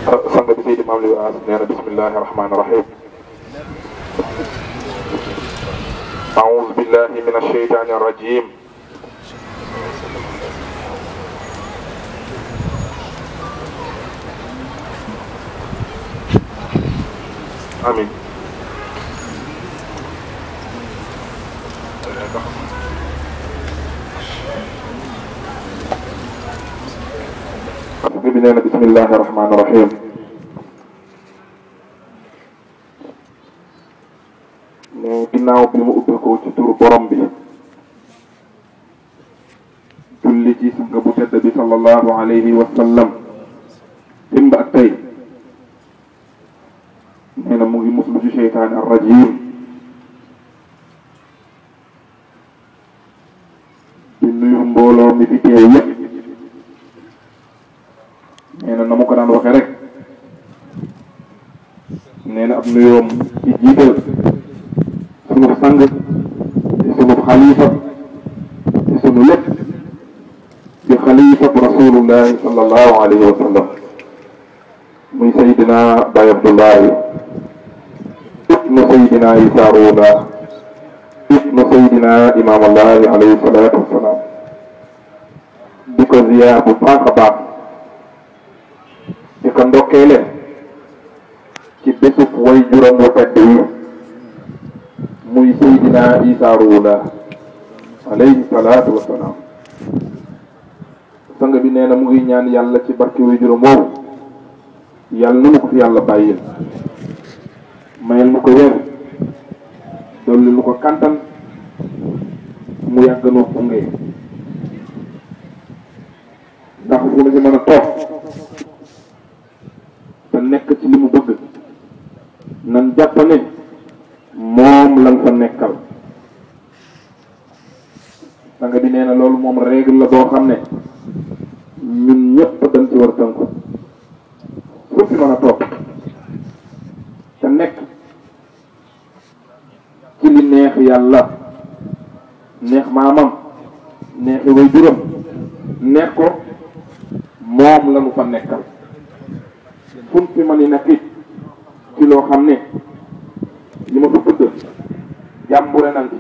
sang bi Seydi Maam Libaas nee na bismillahi rahmaani rahim أعوذ بالله من الشيطان الرجيم آمين بسم الله الرحمن الرحيم ginnaaw bi mu ubbi ko ci turu borom bi julli ci sang bu tedd bi sallallahu alayhi wa sallam démb ak tey nee na mu ngi muslu ci seytaane ar rajim di nuyu mbooloo mi fi teew yépp nee na mu ko daan waxe rek nee na ab nuyoom ci jiital sunu sang di sunu xalifa di sunu lépp di xalifatu rasulullahi sallallahu alayhi wa sallam muy Seydina Baye Abdullahi ibnu Seydina Isa Ruuda ibnu Seydina Imaam Allahi alayhi salaatu wasalaam di ko ziyaar bu baax a baax di ko ndokkeele ci bésub way juróom wu tedd yi muy Seydina Isa Ruuda alayhi salaatu wasalaam sang bi nee na mu ngi ñaan yàlla ci barke way juróom woowu yàlla na mu ko fi yàlla bàyyil mayal mu ko wér dolli lu ko kantan mu yàgg noo gunge ndax fu mu si mën a toog te nekk ci li mu bëgg nan jàpp ne moom lan fa nekkal sanga bi nee na loolu moom règle la boo xam ne ñun ñëpp dañ ci war a tënku fu fi mën a toog te nekk ci li neex yàlla neex maamam neexi way juróom neex ko moom lañu fa nekkal fun fi mën i nekk it ci loo xam ne li ma fa bëgg jàmbure nan ci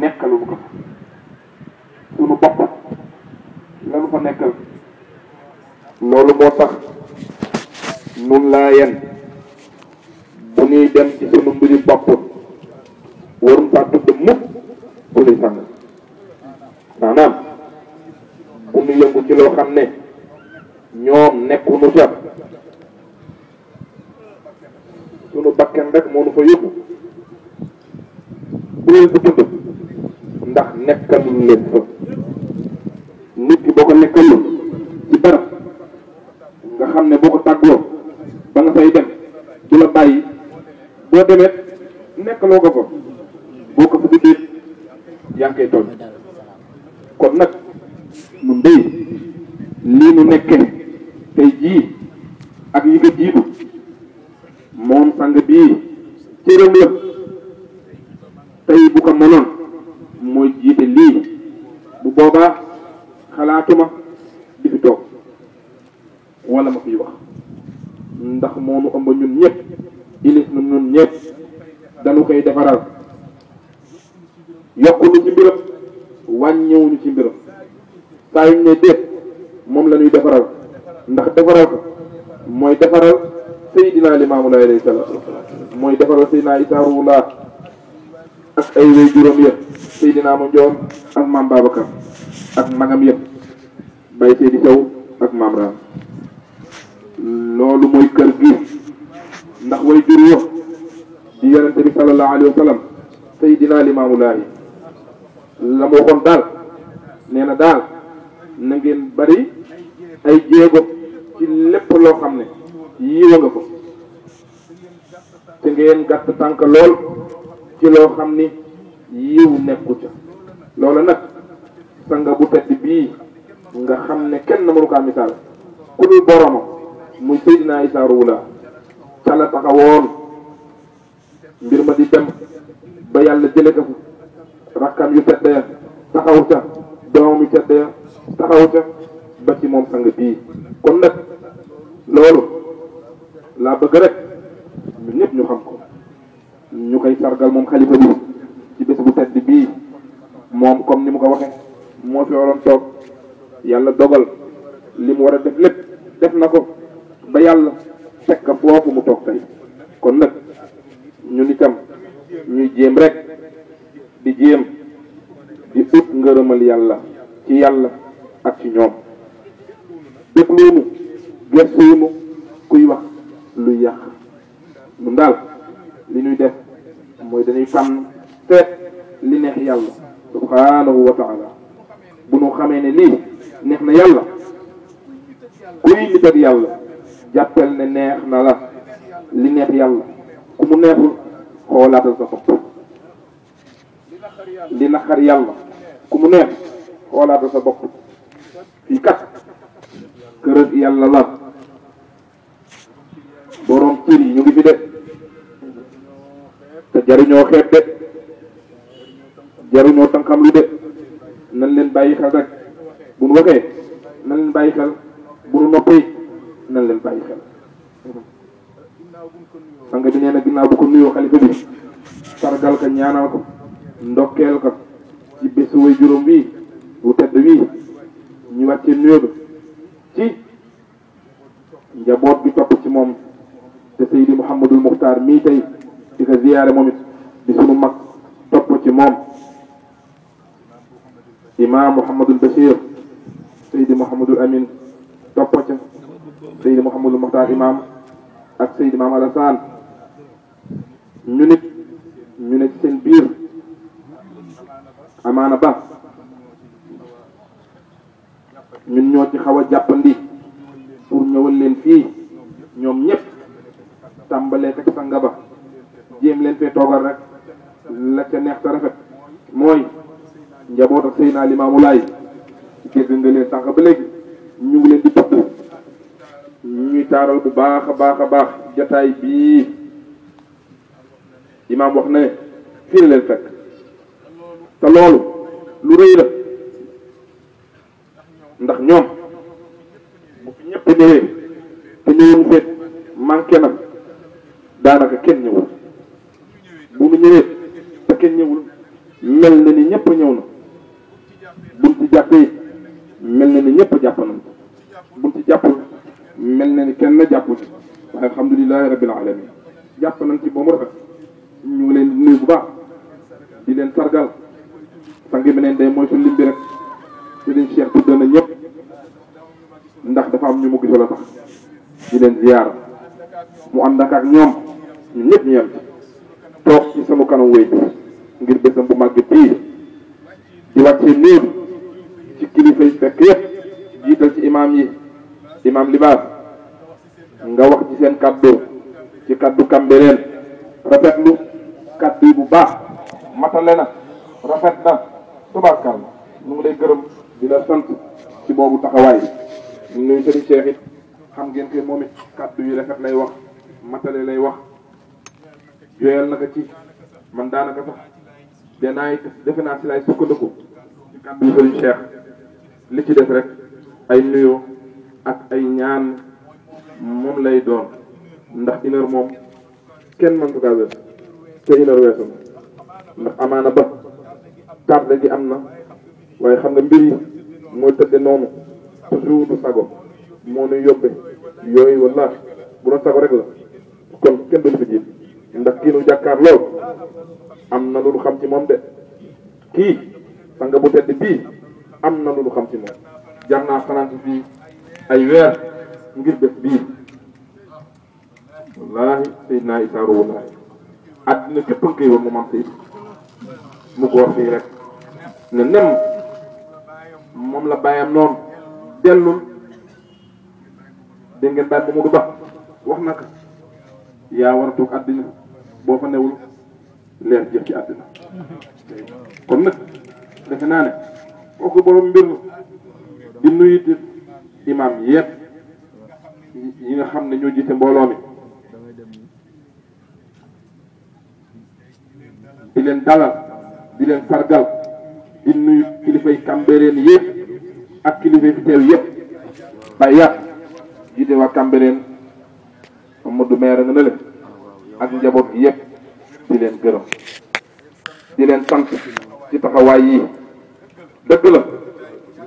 nekkalu ko sunu bopp lanu fa nekkal loolu moo tax nun laa yen bu ñuy dem ci sunu mbiri bopp warum faa tudd mukk bu nuy sang maanaam bu ñu yëngu ci loo xam ne ñoom nekkunu ca sunu bakken rek moo nu fa yóbbu bu leen ko tudd ndax nekkalul leen fa nit ki boo ko nekkalul ci barab nga xam ne boo ko tàggoo ba nga fay dem du la bàyyi boo demee nekkaloo ko fa boo ko fa tuddee yaa ngi koy tooñ kon nag nu ndey lii nu nekkee tey jii ak yi ko jiitu moom sang bii cëram la tey bu ko mënoon mooy jiite lii bu boobaa xalaatuma di fi toog wala ma fiy wax ndax moonu ëmb ñun ñëpp ilis na ñun ñëpp dañu koy defaral yokkuñu ci mbiram wàññiwuñu ci mbiram saa yu ñu ne déet moom la ñuy defaral ndax defaral ko mooy defaral Seydina Limaamu Laay alayhi salaatu wasalaam mooy defaral Seydina Isa Ruuda ak ay way juróom yëpp Seydina ma Njoon ak maam Babacar ak magam yëpp Baye Seydi Sow ak maam Raam loolu mooy kër gi ndax way jur yo di yonente bi sallallahu alayhi wa sallam Seydina Limaamu Laay la ma waxoon daal nee na daal na ngeen bari ay jéego ci lépp loo xam ne yiiwa nga ko te ngeen gàtt tànk lool ci loo xam ni yiw nekku ca loola nag sanga bu tedd bii nga xam ne kenn mënu kaa misaal ku dul boromam muy Seydina Isa Ruuda ca la taxawoon mbir ma di dem ba yàlla jële ko fu rakkam yu tedd ya taxaw ca doomam yu tedd ya taxaw ca ba ci moom sang bii kon nag loolu laa bëgg rek ñun ñëpp ñu xam ko ñu koy sargal moom xalifa bi ci bés bu tedd bii moom comme ni mu ko waxee moo fi waroon toog yàlla dogal li mu war a def lépp def na ko ba yàlla fekk foofu mu toog tey kon nag ñun itam ñuy jéem rek di jéem di ut ngërëmal yàlla ci yàlla ak ci ñoom dégluunu gestuunu kuy wax luy yàq ñun daal li ñuy def mooy dañuy tànn seet li neex yàlla subhanahu wa taala bu ñu xamee ne lii neex na yàlla kuy nit ak yàlla jàppal ne neex na la li neex yàlla ku mu neexul xoolaatal sa bopp li naqar yàlla ku mu neex xoolaatal sa bopp fii kat kër yàlla la borom cër yi ñu ngi fi de te jaruñoo xeeb de jaruñoo tànkam lu de nañ leen bàyyi xel rek bu nu waxee nañ leen bàyyi xel bu nu noppee nañ leen bàyyi xel sang bi nee na ginnaaw bu ko nuyoo xalifa bi sargal ko ñaanal ko ndokkeel ko ci bésu way juróom bii bu tedd bii ñu wàccee nuyoo bi ci njaboot bi topp ci moom te Seydi Mouhamadul Muxtaar mii tey di ko ziyaare moom it di sunu mag topp ci moom imaam Mouhamadul Bachir Seydi Mouhamadul Amin topp ca Seydi Mouhamadul Muxtaar imaam ak Seydi Maam Alassane ñu nit ñu ne ci seen biir amaana ba ñun ñoo ci xaw a jàppandi pour ñëwal leen fii ñoom ñëpp tàmbalee ko ci sanga ba jéem leen fee toogal rek la ca neex ta rafet mooy njaboot ak Seydina Limaamu Laay dégg nga leen sànq ba léegi ñu ngi leen di topp ñuy taaral bu baax a baax a baax jataay bii imaam wax na ne fii la leen fekk te loolu lu rëy la ndax ñoom bu fi ñëpp ñëwee te ñëwoon seet manqué na daanaka kenn ñëwul bu mu ñëwee te kenn ñëwul mel na ni ñëpp ñëw na buñ ci jàppee mel na ni ñëpp jàpp nañ buñ ci jàppul mel na ni kenn jàppul waaye alhamdulilahi rabbil alamin jàpp nañ ci ba mu rafet ñu ngi leen di nuyu bu baax di leen sargal sang bi neen day moytu lim bi rek Serigne Cheikh tudd na ñëpp ndax dafa am ñu mu gisoo la tax di leen ziyaar mu ànd ak ñoom ñun ñëpp ñu yem ci toog ci sama kanam wéy ngir bésam bu màgg bii di wàccee nuyu ci kilifa yi fekk yëpp jiital ci imaam yi imaam libaas nga wax ci seen kaddu ci kaddu Cambérène rafetlu kaddu yi bu baax matale na rafet na tubaarkal ñu ngi lay gërëm di la sant ci boobu taxawaay ñu nuyu Serigne Cheikh it xam ngeen ko moom it kaddu yu rafet lay wax matale lay wax jooyal na ko ci man daanaka sax danaa defe naa si lay sukkandiku ci kaddu yu Serigne Cheikh li ci def rek ay nuyoo ak ay ñaan moom lay doon ndax une heure moom kenn mëntu kaa wees te une heure weesu ndax amaana ba tardé gi am na waaye xam nga mbir yi mooy tëdde noonu toujours du sago moo nuy yóbbe yooyu walla bu doon sago rek la kon kenn duñu fi jiit ndax kii nu jàkkaar lool am na lu nu xam ci moom de kii sanga bu tedd bii am na lu nu xam ci moom jar naa fanaan ci fii ay weer ngir bés bii wallaahi Seydina Issa Rouhou Laye àddina képp nga koy woon mu maam Seyd mu ko wax fii rek ne nem moom la bàyyam noonu dellul dégg ngeen baat Mamadou Ba wax na ko yaa war a toog àddina boo fa newul leer jëf ci àddina kon nag defe naa ne kooku borom mbir di nuyu imaam yépp yi nga xam ne ñoo jiite mbooloo mi di leen dalal di leen sargal di nuyu kilifay Cambérène yépp ak kilifay fi teew yépp ba yàq jiite waa Cambérène Mamadou maire nga ne le ak njaboot gi yëpp di leen gërëm di leen sant ci taxawaay yi dëgg la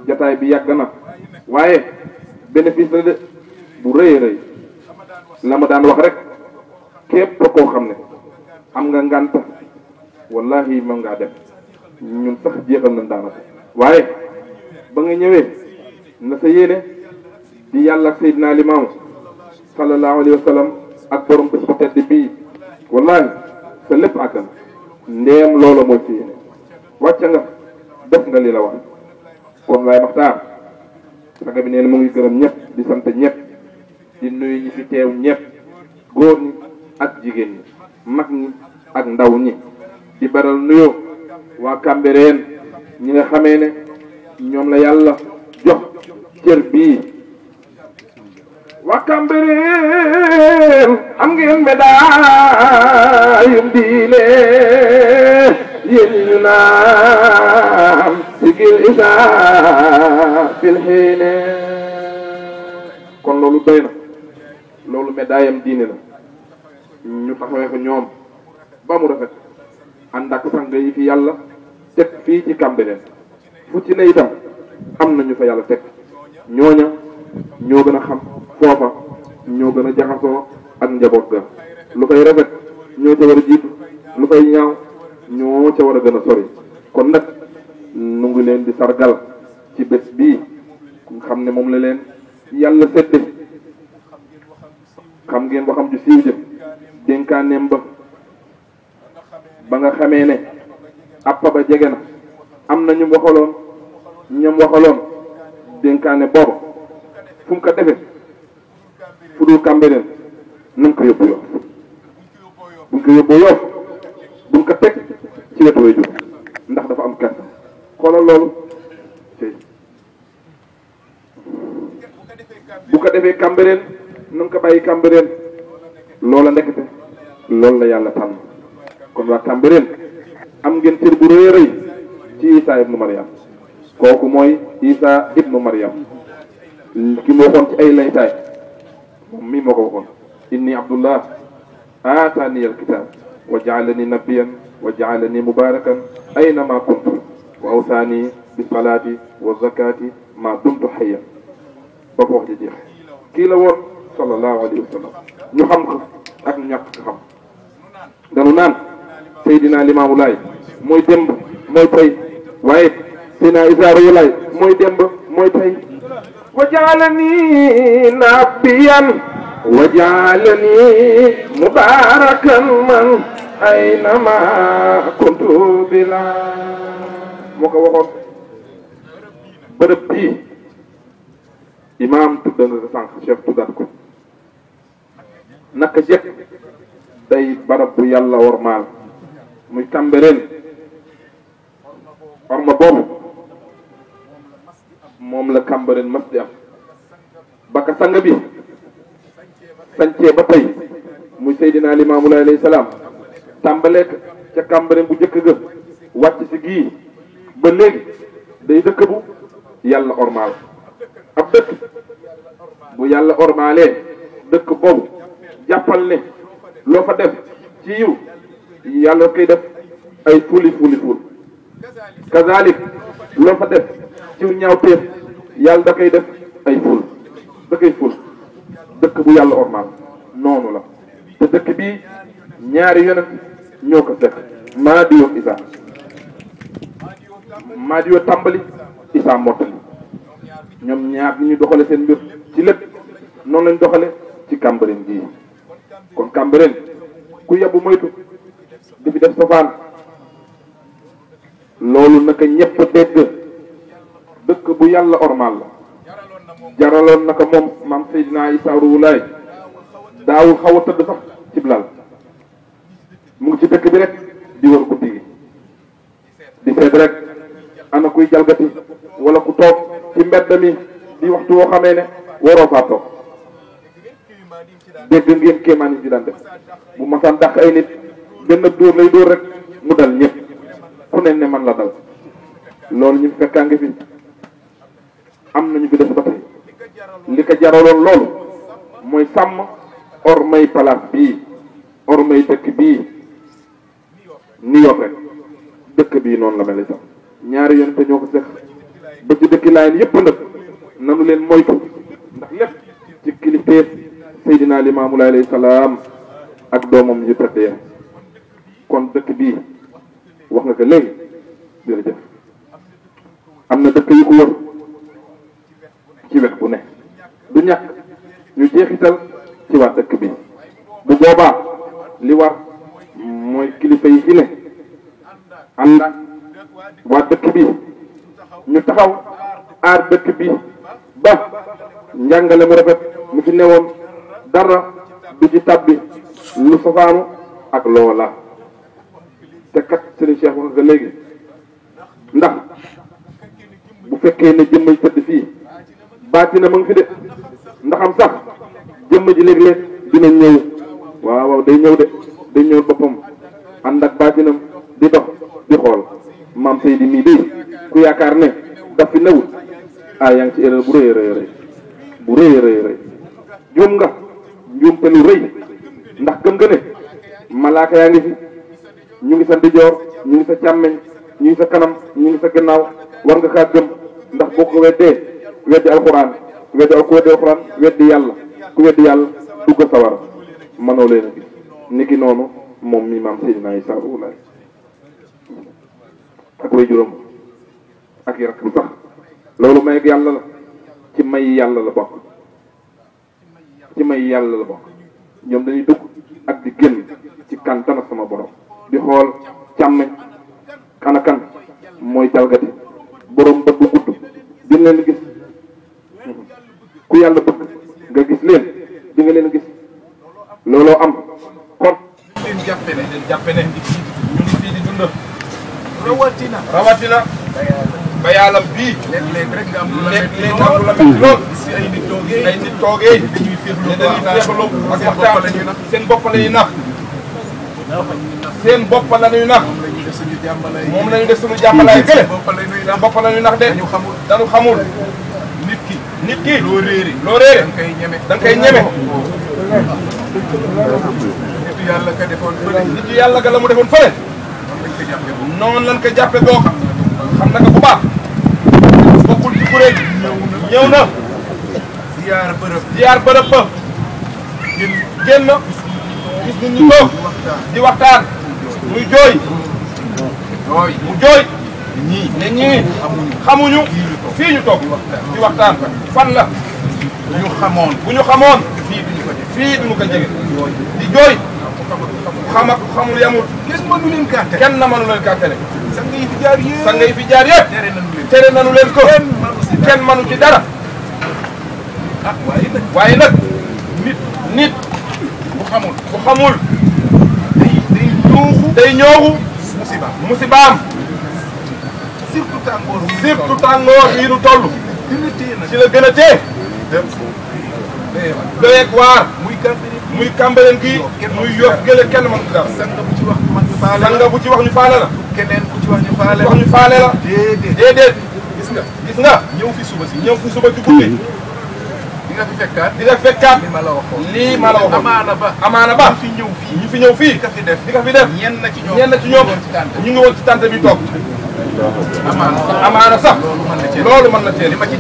jataay bi yàgg na waaye bénéfice la de bu rëy rëy la ma daan wax rek képp koo xam ne am nga ngànt wallahi mën ngaa dem ñun sax jeexal nañ daanaka waaye ba nga ñëwee na sa yéene di yàlla ak Seydina Limaamu sallallahu alayhi wa sallam ak borom bés bu tedd bii wallahi sa lépp àggal ndeem loolu mooy si yéene wàcc nga def nga li la wax kon laay maxtaar saga bi neen mu ngi gërëm ñëpp di sant ñëpp di nuyu ñi fi teew ñëpp góor ñi ak jigéen ñi mag ñi ak ndaw ñi di baral nuyoo waa Cambérène ñi nga xamee ne ñoom la yàlla jox cër bii waa Cambérène am ngeen médaillum diine yéen ñu naan sigil isa fil xiine kon loolu doy na loolu médaillam diine la ñu taxawee ko ñoom ba mu rafet ànd ak sang yi fi yàlla teg fii ci Cambérène fu ci ne itam am nañu fa yàlla teg ñooña ñoo gën a xam foofa ñoo gën a jaxasoo ak njaboot ga lu koy rafet ñoo ca war a jiitu lu koy ñaaw ñoo ca war a gën a sori kon nag nu ngi leen di sargal ci bés bii nga xam ne moom la leen yàlla sedde xam ngeen waxam ju siiw jëm dénkaaneem ba nga xamee ne appa ba jege na am na ñu waxaloon ñam waxaloon dénkaane booba fu mu ko defee fu dul Cambérène na nga ko yóbbu Yoff bu nga ko yóbboo Yoff bu nga ko teg ci wetu way jur ndax dafa am kàttan xoolal loolu bu ko defee Cambérène na nga ko bàyyi Cambérène loola ndekete loolu la yàlla tànn kon waa Cambérène am ngeen cër bu rëy a rëy ci Isa ibnu Maryam kooku mooy Isa ibnu Maryam ki mu waxoon ci ay laytaay moom mii moo ko waxoon inni abdullah aatani alkitab wa jaalani nabiyan wa jaalani mubarakan aynama kuntu wa awsaani bi salaati wa zakati ma dumtu hayyan ba ko wax ji jeex kii la woon sallallahu alayhi wa sallam ñu xam ko ak ñu ñàkk xam danu naan Seydina Limaamu Laay mooy démb mooy tey waaye Seydina Isa Ruuhu Laay mooy démb mooy tey wa jaalani nabiyan wa jaalani mubarakan man aynama kuntu bila moo ko waxoon bërëb bii imaam tudda nga ko sànq chef tuddaat ko naka jekk day barab bu yàlla wormaal muy Cambérène orma boobu moom la Cambérène mas di am baka sang bi sancee ba tey muy Seydina Limaamu Laay alayhi salaam tàmbaleek ca Cambérène bu jëkk ga wàcc si gii ba léegi day dëkk bu yàlla ormaal ab dëkk bu yàlla ormaalee dëkk boobu jàppal ne loo fa def ci yiw yàlla koy def ay fuli kazalik loo fa def ci ñaawteef yàlla da koy def ay ful da koy ful dëkk bu yàlla ormaal noonu la te dëkk bii ñaari yonent ñoo ko fekk Maadiyo Isa Maadiyo tàmbali Isa mottali ñoom ñaar ni ñu doxale seen mbir ci lépp noonu lañ doxale ci Cambérène gii kon Cambérène ku yebbu moytu di fi def safaan loolu naka ñëpp dégg dëkk bu yàlla ormal la jaraloon naka moom maam Seydina Isa Ruuhu Laay daawul xaw a tëdd sax ci lal mu ngi ci dëkk bi rek di wër guddi gi di seet rek ana kuy jalgati wala ku toog ci mbedd mi di waxtu woo xamee ne waroo faa toog dégg ngeen kéemaan yi ci daan def bu masaan dàq ay nit benn dóor lay dóor rek mu dal ñëpp ku ne man la dal loolu ñu fekkaa ngi fi am nañu fi des ba tey li ko jaraloon loolu mooy sàmm ormay place bii ormay dëkk bii ni yof rek dëkk bii noonu la mel itam ñaari yoon te ñoo ko seq ba ci dëkki Laayeen yépp nag nanu leen moytu ndax lépp ci kilifteef Seydina Limaamu Laay alayhi salaam ak doomam yu tedd ya kon dëkk bii wax nga ko léegi jërëjëf am na dëkk yu ko wër ci wet bu ne du ñàkk ñu jeexital ci waa dëkk bi bu boobaa li war mooy kilifa yi fi ne ànd ak waa dëkk bi ñu taxaw aar dëkk bi ba njàngale mu rafet mu fi newoon dara du ci tàbbi lu safaanu ak loola te kat Serigne Cheikh wax nga léegi ndax bu fekkee ne jëmmay tëdd fii baatina ma ngi fi de ndaxam sax jëmm ji léeg-léeg dina ñëw waaw day ñëw de day ñëw boppam ànd ak baatinam di dox di xool maam Seydi mii de ku yaakaar ne daf fi newul yaa ngi ci erreur bu rëy rëy rëy bu rëy rëy rëy juum nga njuum te lu rëy ndax gëm nga ne malaaka yaa ngi fi ñu ngi sa ndijoor ñu ngi sa càmmeñ ñu ngi sa kanam ñu ngi sa gannaaw war nga kaa gëm ndax boo ko weddee weddi alxuraan ku weddi alxuraan weddi yàlla ku weddi yàlla dugg sawara mënoo leen a gis niki noonu moom mi maam Seydina Issa Rouhou Laye ak way juróom ak yarak bu sax loolu may ak yàlla la ci may yàlla la bokk ci may yàlla la bokk ñoom dañuy dugg ak di génn ci kantana sama borom di xool càmmeñ kan mooy jalgati borom bët bu gudd di leen gis ku yàlla bëgg nga gis leen di nga leen gis looloo am kon leen jàppe ne ñu ngi fii di dund rawatina ba yàlla bii léeg-léeg rek nga am lu la mel lool si ay nit toogee dañuy féexlu ak waxtaan seen bopp la ñuy nax seen bopp la ñuy nax moom la ñu def suñu jàmbalaay gële seen bopp la ñuy nax de dañu xamul nit ki loo réere da nga koy ñeme nitu yàlla ga la mu defoon fële noonu lañ ko jàppe boo xam na ko bu baax bokkul ci kuréel ñëw na ziyaar bërëb ba génn gis nit ñi toog di waxtaan muy jooy mu jooy ne ñii xamuñu fii ñu toog di waxtaan fan la bu ñu xamoon fii duñu ko jege di jooy xamul yamul kenn na mënu leen kàttale sang yi fi jaar yëpp tere nanu leen ko kenn mënu ci dara waaye nag nit bu xamul day ñooxu musibaam surtout tàngoor yi nu toll ci la gën a tee doyeeg waar muy Cambérène gi muy Yoff gële kenn mën ko dara sanga bu ci wax ñu faale la keneen ku ci wax ñu faale la déedéet gis nga ñëw fi suba ci guddi di nga fi fekkaat lii ma la waxoon amaana ba ñu fi ñëw fii di ka fi def ñenn ci ñoom ñu ngi woon ci tànt bi toog amaana sax loolu mën na teel li ma ci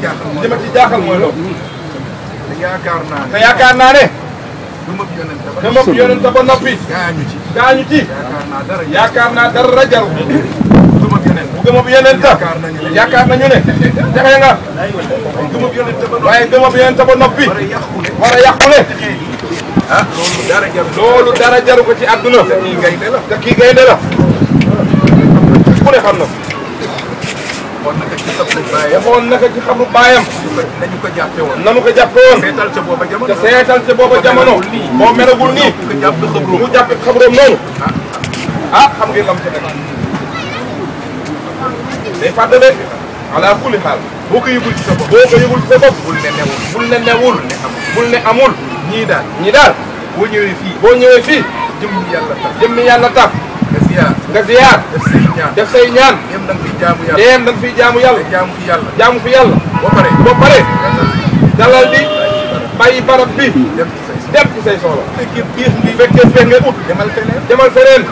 jaaxal mooy loolu te yaakaar naa ne dama yonent ba noppi gaañu ci yaakaar naa dara jaru bu gëmab yonent yaakaar nañu ne jaxe nga waaye gëmab yonent ba noppi war a yàqule loolu dara jaru ko ci àdduna te kii gaynde la ku ne xam na waxoon naka ci xabru baayam nanu ko jàppe woon te seetal ca booba jamono moo melagul nii mu jàppe xabroom noonu xam ngeen lam ca nekk day fàtte de ala kulli xaal boo ko yëgul ci sa bopp bul ne newul bul ne amul ñii daal boo ñëwee fii jëmmi yàlla tax nga ziyaar def say ñaan dem da nga fiy jaamu yàlla fi yàlla boo pare dalal di bàyyi barab bi dem ci say soxla. fekkee peex nga ut. demal feneen. demal feneen.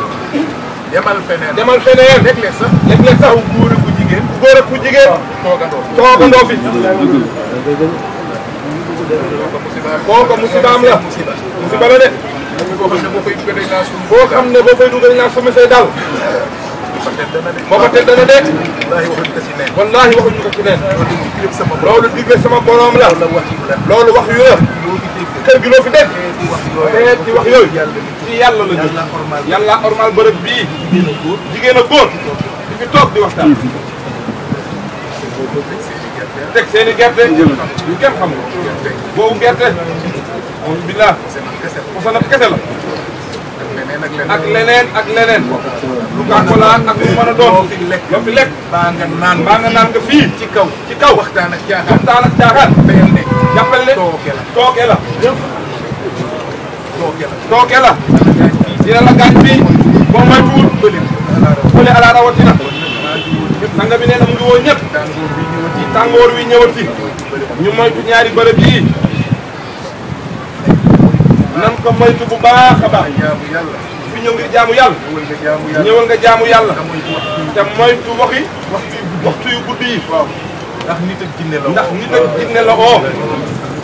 demal feneen. demal feneen. léeg-léeg sax. léeg-léeg sax góor ak ku jigéen. góor ak ku jigéen. toogandoo fi. kooku musibaam la. musiba la de. boo xam ne boo fay dugal naa sumi say dal. boo ko tedd na de. wallaahi waxuñu ko ci neen. loolu digle sama borom la. loolu wax yu la. kër gi loo fi dégg. te di wax yooyu. ci yàlla la jóg. yàlla ormal bërëb bii. jigéen ak góor. di fi toog di waxtaan. teg seen i gerte. yu kenn xam nga. boobu gerte. alhamdulilah. posanab kese la. ak leneen ak leneen. lu Coca-Cola ak lu mën a doon. loo fi lekk. baa nga naan nga fii. ci kaw waxtaan ak caaxaan. jàppal ne tooke la. tooke la. dina la gaañ fii. boo moytuwul. fële ala rawatina. sanga bi nee na mu ngi woo ñëpp. ci tàngoor wi ñëwati. ñu moytu ñaari bërëb yii. nan ko moytu bu baax a baax. fi ñëw ngir jaamu yàlla. ñëwal nga jaamu yàlla. te moytu waxtu yu guddi yi. ndax nit ak jinne la. oo.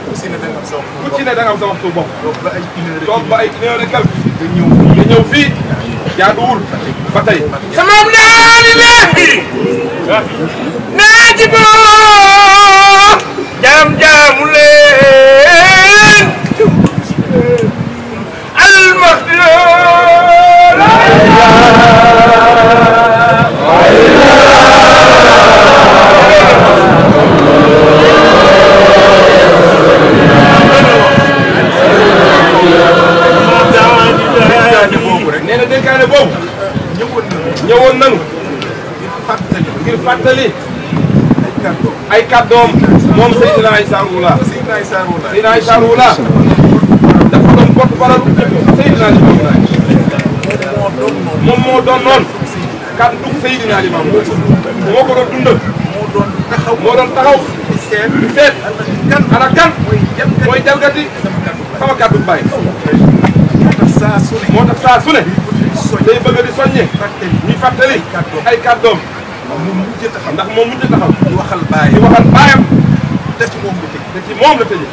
ku ci ne da nga am sa waxtu bopp. toog ba ay une heure et quelque. nga ñëw fii. jaaduwul ba tey. sama naani léegi. naaji boo. jaamu leen. nee na dénkaane boobu ñëwoon nanu ngir fàttali ay kàddoom moom Seydina Issa Rouhou Laye. Seydina Issa Rouhou Laye dafa doon porte-parole Seydina Limamou Laye. moom moo doon noonu kàddu Seydina Limamou moo ko doon dundal. moo doon taxaw di seet ana kan mooy jalgati sama kàddu baay. moo tax saa su ne day bëgg di soññe ñuy fàttali ay kàddoom ndax moom mujj taxaw di waxal baayam te ci moom la tëjee.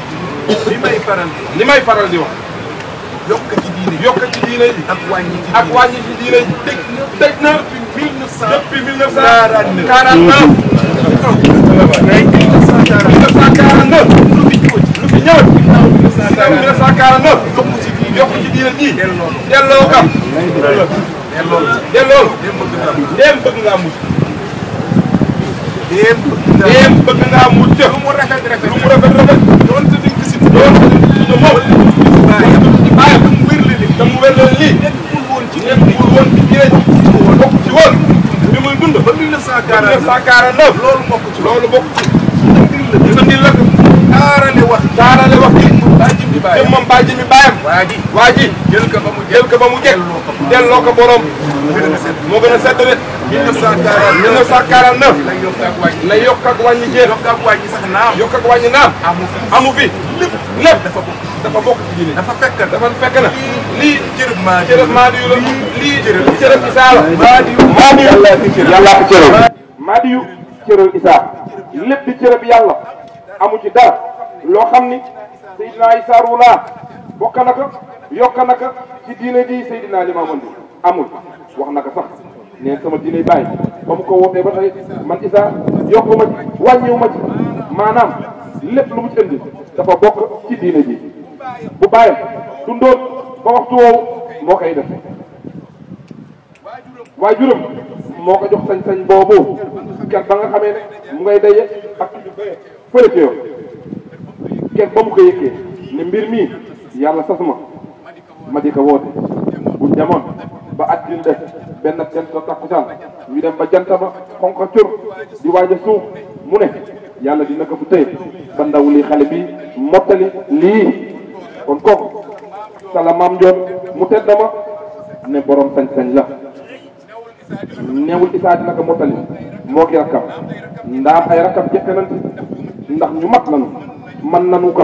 li may faral di wax yokk ci diine ji ak wàññi ci diine ji tëj na depuis 1949 lu fi ñëwat 1949 yokk ci diine ji delloo kam delloo dem bëgg ngaa mucc dem bëgg ngaa mucc lu mu rafet doon te di gis moom bàyyi te mu wér leen lii nekkul woon ci diine bokk ci woon bi muy dund ba 1949 loolu bokk ci ndil la taarale wax ji te moom bàyyi mi bàyyam waa ji jël ko ba mu jekk delloo ko borom moo gën a sedd de 1949 la yokk ak wàññi jéem yokk ak wàññi naam amu fi lépp dafa bokk ci diine dafa fekk na lii cërëb Maadiyu la lii cërëb Isaa la Maadiyu yàlla ko cërëb Maadiyu cërëb Isaa lépp di cërëb yàlla amu ci dara loo xam ni Seydina Issa Rouhou Laye bokk na ko yokk na ko ci diine ji Seydina Limamou amul wax na ko sax neen sama diine bàyyi ba mu ko wootee ba tey man Issa yokku ma ci wàññiwu ma ci maanaam lépp lu mu ci indi dafa bokk ci diine ji bu bàyyam dundoon ba waxtu woowu moo koy def waajuram moo ko jox sañ-sañ boobu ker ba nga xamee ne mu ngay daje ak fële ca yow ker ba mu ko yëkkee ne mbir mii yàlla sas ma di ko woote bu jamoon ba at bi def benn jant takkusaan ñu dem ba jant ba xonq cur di waaj a suuf mu ne yàlla dina ko fu tëye ba ndaw lii xale bi mottali lii kon kooku sala maam Njoon mu tedd ma ne borom sañ-sañ la neewul Issa dina ko mottali moo ki rakkam ndaam ay rakkam jekk nañ ci ndax ñu mat nanu man nanu ko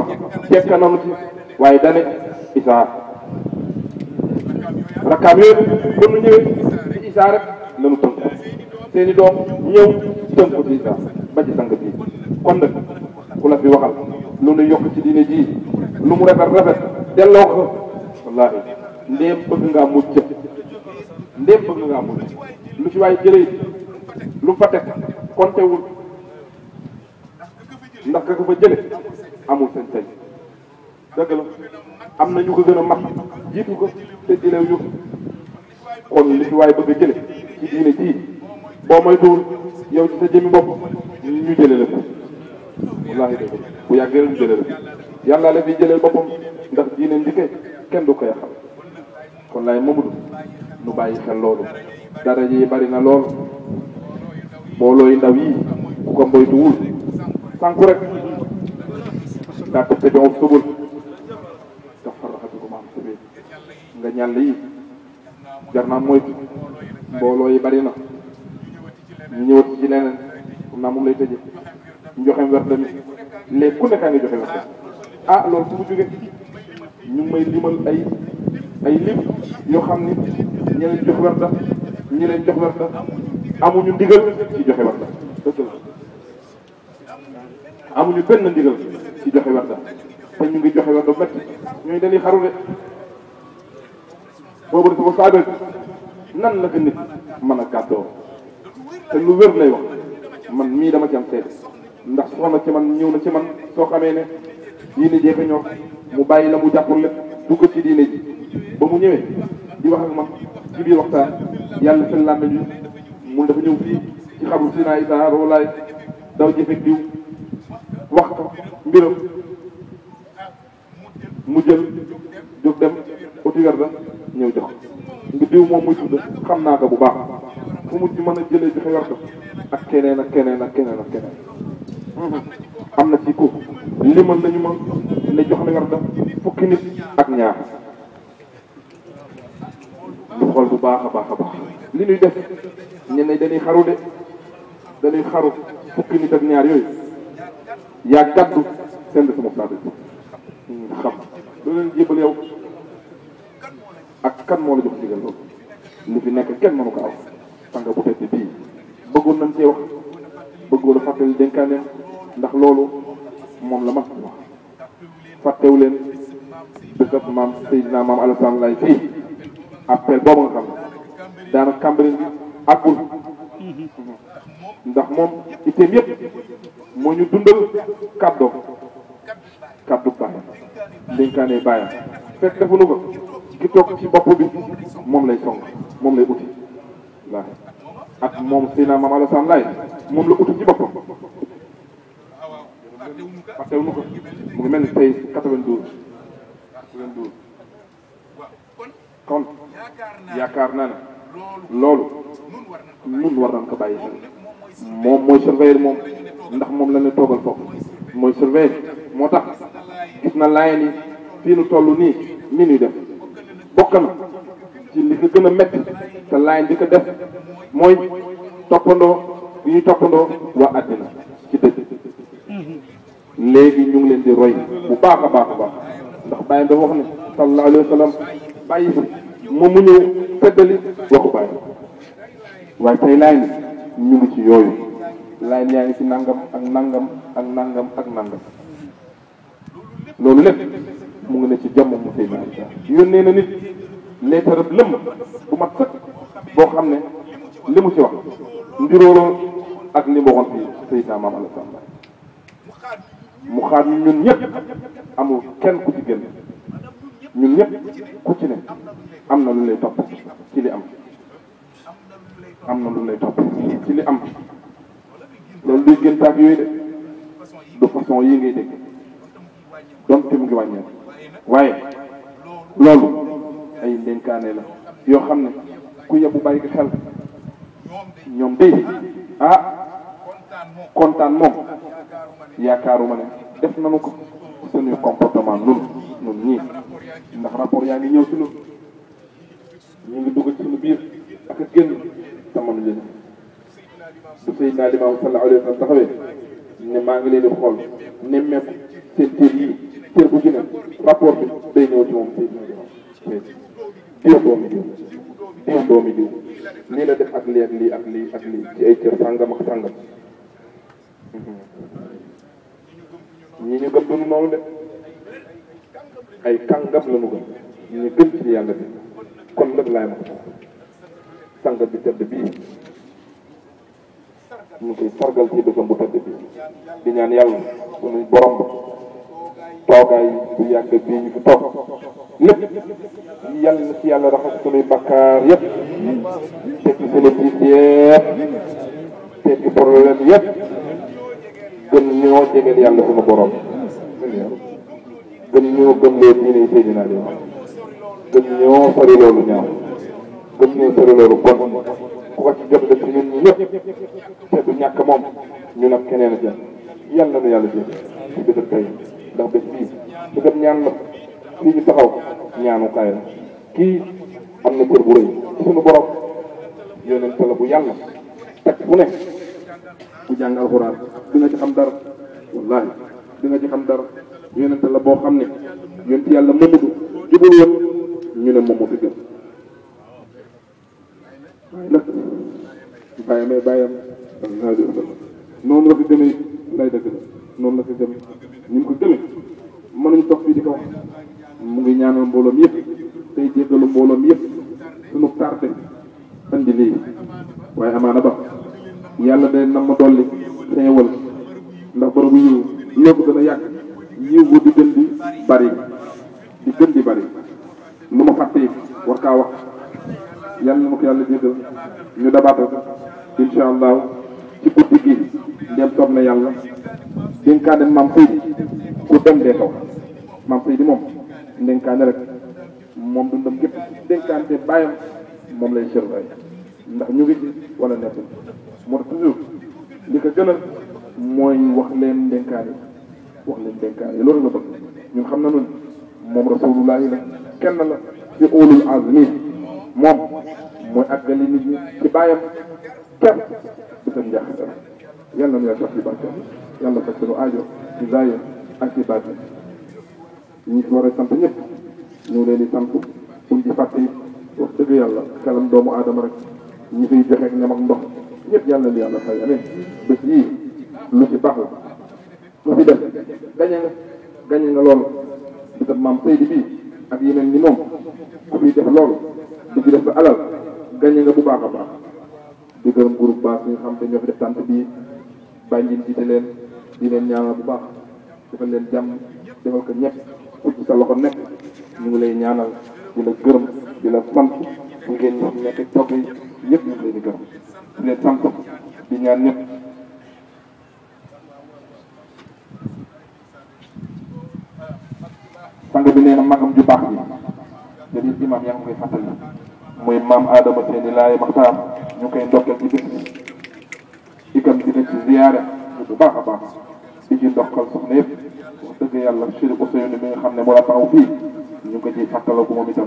jekk nanu ci waaye dane Isaa rakkaam yooyu ba nu ñëwee ci Isaa rek lanu tënk seeni doom ñëw tënk ko ci Isaa ba ci sang bii kon nag ku la fi waxal lu nu yokk ci diine ji lu mu rafet rafet delloo ko wallaahi ndéem bëgg ngaa mucc ndéem bëgg ngaa mucc lu ci waay jëlee lu fa teg kontewul ndax ka ko fa jële amul sañ-sañ dëgg la am na ñu ko gën a mag jiitu ko te jëlew ñu kon li fi waay bëgg a jële ci diine ji boo moytuwul yow ci sa jëmi bopp ñu jële la wallaahi dëgg bu yàggee ñu jële la yàlla la fi jëleel boppam ndax diine ndike kenn du ko yàqal kon laay Mamadou nu bàyyi xel loolu dara yi bari na lool mboolooy ndaw yi ku ko moytuwul sànku rek daa tëb te jox subul tax farraxati ko maam sabi nga ñàll yi jar naa moytu mbooloo yi bari na ñu ñëwat ci leneen xam naa moom lay tëje ñu joxe werde mi léegi ku nekkaa ngi joxe werde ah loolu fu mu jóge ñu ngi may limal ay lim yoo xam ni ñi leen jox werde ñi leen jox werde amuñu ndigal ci joxe werde dëgg la amuñu benn ndigal ci joxe werde te ñu ngi joxe werde métti ñooy dañuy xaru de boobu dafa ko saagal nan la ko nit mën a gàddoo te lu wér lay wax man mii dama ci am seede ndax soxna ci man ñëw na ci man soo xamee ne diine jee ko ñor mu bàyyi la mu jàppul lépp dugg ci diine ji ba mu ñëwee di wax ak man ci biir waxtaan yàlla seen làmmiñ ñu mun dafa ñëw fii ci xabru Sina Isaa Roolaay daw jëfeg diw wax ko mbiram mu jël jóg dem uti werda ñëw jox nga diw moom muy tudd xam naa ko bu baax fu mu mën a jëlee joxe werda ak keneen ak keneen ak keneen ak keneen am na ci ko limal nañu ma ne jox na werda fukki nit ak ñaar ñu xool bu baax a baax a baax li ñuy def ñenn dañuy xaru de dañuy xaru fukki nit ak ñaar yooyu yaa gàddu seen responsabilité nga xam loo leen jébal yow ak kan moo la jox digal loolu li fi nekk kenn mënu ko aw sanga bu tedd bii bëggoon nañ cee wax bëggoon a fàttali dénkaaneem ndax loolu moom la mag wax fàttewu leen bésab maam Seydina maam Alassane Laye fii appel boobu nga xam ne daanaka Cambérène bi àggul ndax moom itteem yëpp moo ñu dundal kàddu baayam dénkaane baayam fekk defuñu ko ki toog ci bopp bi moom lay song moom lay uti waaw ak moom Seydina maam Alassane Laye moom la uti ci boppam fàttewuñu ko mu ngi mel ni tey 92 kon yaakaar naa ne loolu nun war nañ ko bàyyi xel moom mooy surveiller moom ndax moom la ñu toogal foofu mooy surveiller moo tax gis na laay ni fii nu toll nii ni ñuy def bokk na ci li ko gën a métti te laay di ko def mooy toppandoo yi ñuy toppandoo waa àddina ci dëgg léegi ñu ngi leen di roy bu baax a baax a baax ndax bàyyi dafa wax ne sallallahu alayhi wa sallam bàyyi fi moom mu ñëw feddali waxu bàyyi waaye tey laay ni ñu ngi ci yooyu laay yaa ngi ci nangam ak nangam ak nangam ak nangam loolu lépp mu ngi ne ci jàmm mu Seydina Isa yónnee na nit leetarab lëmm bu mat sëkk boo xam ne li mu ci wax ndirooloo ak li mu waxoon fii Seydina maam Alassane mu xaar ñun ñëpp amul kenn ku ci génn ñun ñëpp ku ci ne am na lu lay topp ci li am na lu lay topp ci li am loolu duy gën taag yooyu de façon yi ngay dégg donte mu ngi wàññeeku waaye loolu ay ndénkaane la yoo xam ne ku yebbu bàyyi ko xel ñoom day kontaan moom yaakaaruma ne def nañu ko suñuy comportement nun ñii ndax rapport yaa ngi ñëw ci ñun ñu ngi dugg ci suñu biir ak a génn te mënuñu leen bu Seydina Limaamu sallallahu alayhi wa sallam taxawee ne maa ngi leen di xool nemmeeku seen cër yi cër bu ci ne rapport bi day ñëw ci moom diw doomi diw diw doomi diw lii la def ak lii ak lii ak lii ak lii ci ay cër sàngam ak sàngam ñi ñu gëm duñu noonu de ay kàngam la ñu gëm ñu gën ci yàlla bi kon nag laay ma ko sàngat bi tedd bii ñu koy sargal ci dëkkam bu tedd bi di ñaan yàlla suñu borom ba toogaay bu yàgg bii ñu fi toog lépp yàlla na ci yàlla raxas suñuy bakkaar yëpp tekki suñu tiis yëpp tekki problème yëpp gën ñoo jegeel yàlla suñu borom gën ñoo gëm lee diine Seydina Limaamu gën ñoo sori loolu ñaaw gën ñoo sori loolu bon ku ko ci jot def ci ñun ñi ñëpp te du ñàkk moom ñu nag keneen a jël yàlla na yàlla jël ci bésab tey ndax bés bii bésab ñaan la fii ñu taxaw ñaanu kaay la kii am na cër bu rëy ci suñu borom yonent la bu yàlla teg fu ne ku jàng alxuraan di nga ci xam dara wallaahi di nga ci xam dara yonent la boo xam ne yonent yàlla Mamadu jubul woon ñu ne moom moo fi gën waaye nag bàyyi may bàyyam noonu la fi demee lay dëgg la noonu la fi demee ñu ngi ko gëmee mënuñ toog fii di ko wax mu ngi ñaanal mbooloom yëpp tey jéggalu mbooloom yëpp suñu tardé andi lii waaye amaana ba yàlla day nam ma dolli xeewal ndax borobu yiw loo ko gën a yàgg yiw bu di gën di bari lu ma fàtte war kaa wax yàlla na ma ko yàlla jéggal ñu dabaatal ko incha allahu ci guddi gi ndem soob na yàlla dénkaane maam Seydi ku dem dee taw maam Seydi moom dénkaane rek moom dundam gépp dénkaante bàyyam moom lay sër ay ndax ñu ngi ci wala nekkul moo tax toujours li ko gënal mooy wax leen dénkaane loolu la bëgg ñun xam na nun moom rasulullahi la kenn la ci ulul azmi moom mooy àggali nit ñi ci bàyyam kenn bisam njaaxatal yàlla na yàlla sax ci barke yàlla faj sunu aajo ci zaahir ak ci baatin ñi fi war a sant ñëpp ñu ngi leen di sant buñ ci fàtte wax dëgg yàlla kalam doomu aadama rek ñi fiy joxe ak ñam ak ndox ñëpp yàlla na yàlla fay amiin bés yii lu ci baax la lu fi def gañe nga loolu bisab maam Seydi bii ak yeneen ñi moom ku fiy def loolu di ci def sa alal gañe nga bu baax a baax di gërëm groupe baax yi nga xam te ñoo fi def tant bii bàyyi ngeen jiite leen di leen ñaanal bu baax defal leen jàmm defal ko ñëpp ku ci sa loxo nekk ñu ngi lay ñaanal di la gërëm di la sant fu ngeen ñi nekk togg yi ñëpp ñu ngi leen di gërëm di leen sant di ñaan ñëpp sang bi nee na magam ju baax bi jadi imam yaa ngi koy fàttali muy maam Adama Seydi Laay Maxtaar ñu koy ndokkeel ci bis bi ikam di ci ziyaare bu baax a baax di ci ndokkal soxna yëpp wax dëgg yàlla Chérif Ousseynou mi nga xam ne moo la taxaw fii ñu ngi ko ciy fàttaliku moom itam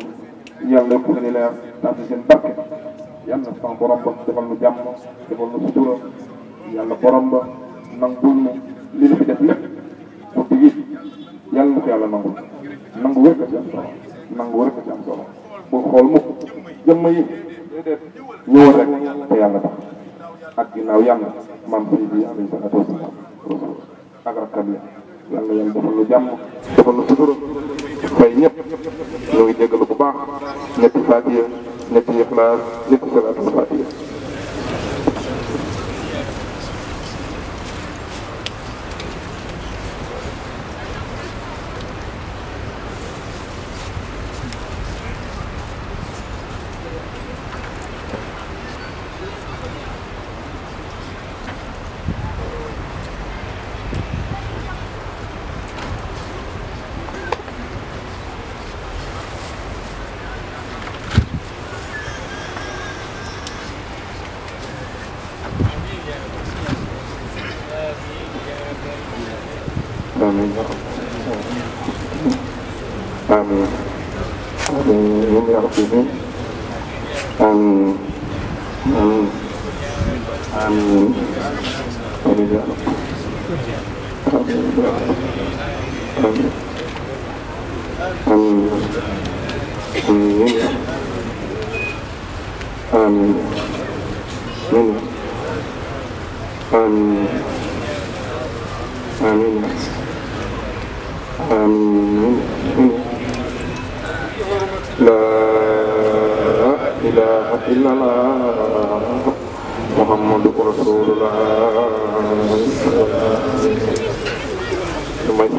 yàlla yokk seen i leer tax seen barke yàlla sama borom ba defal nu jàmm defal nu sutura yàlla borom ba nangul nu li ñu fi def lépp pour di yàlla na ko yàlla nangul nangu wér ka ci am solo nangu wér ka ci am solo bul xool mukk jëmm yi ñëwal rek te yàlla tax ak ginnaaw yàlla maam Seydi alayhi salaatu wasalaam ak rakkam yi yàlla yàlla defal lu jàmm defal lu sutura fay ñëpp ñoo ngi jégalu bu baax ñetti Faatiha ñetti Ixlaas ñetti salaatul Faatiha آمين آمين آمين يا رب آمين آمين آمين آمين يا رب آمين آمين amin amin amin amin amin amin la ilaha illallah Muhammadu Rasulullah damay